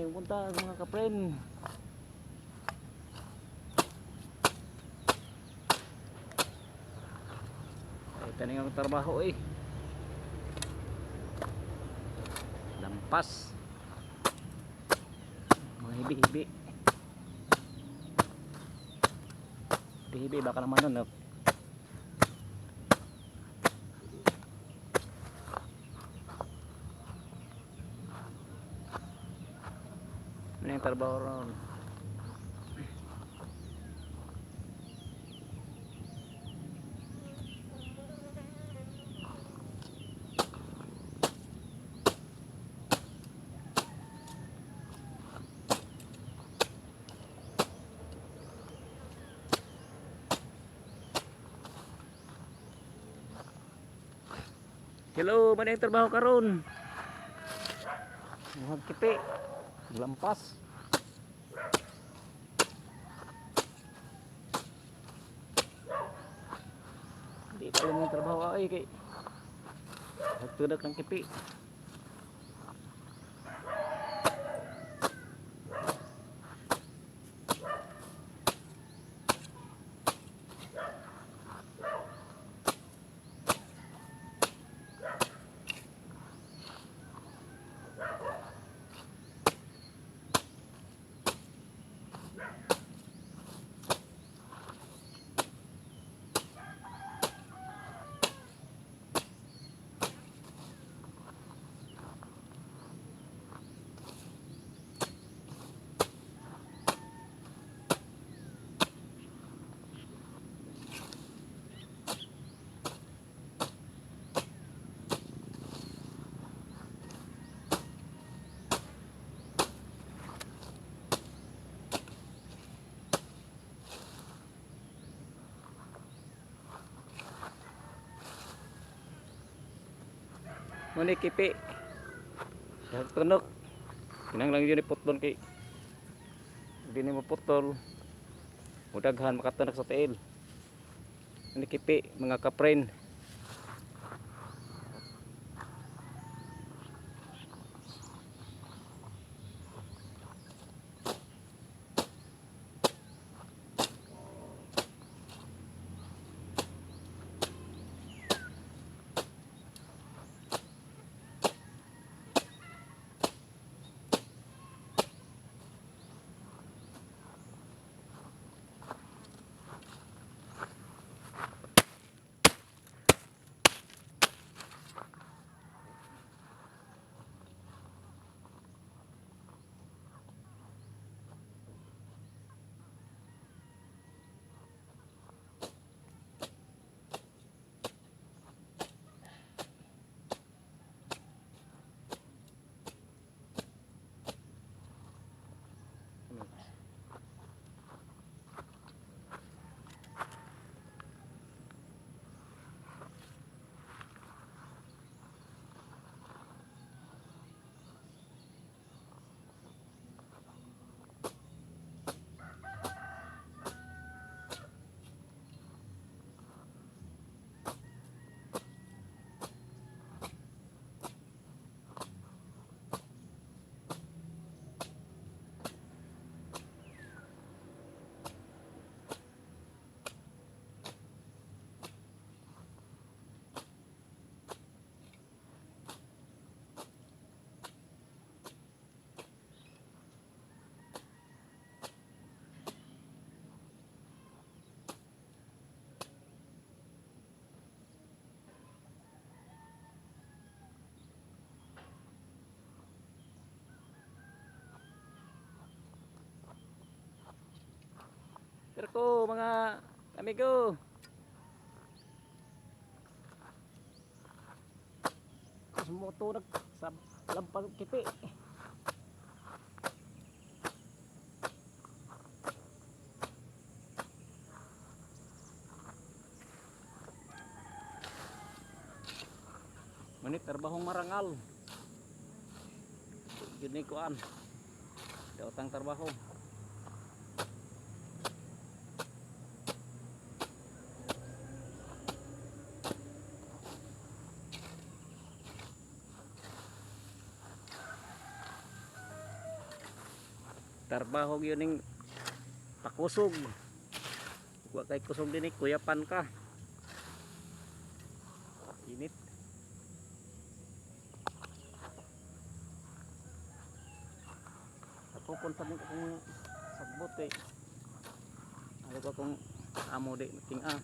May punta mga kapren. Ay, taning ang trabaho eh. Lampas. Mga hibi-hibi. Hibi-hibi baka naman nun. No? Ano yung trabaho ron? Hello, man yung trabaho karon? Mga kipi. Lampas. Hindi pa alam yung trabaho ay kay nagtudak ng kipi. Muna kipi. Nagtunok. Kinang lang yun iputol kay hindi ni maputol. Mudaghan makatunak sa tiil. Muna kipi mga kapren. Pero ko mga amigo. Sumutunog sa lampang kipi. Manit trabahong marangal. Yun ni kuan. Daotang trabaho. Trabaho gyud ning pakusog. Wa kay kusog dinhi, kuyapan ka. Init. Tapukon pa din akong sagbot kay ano ba kung amo di ting ah.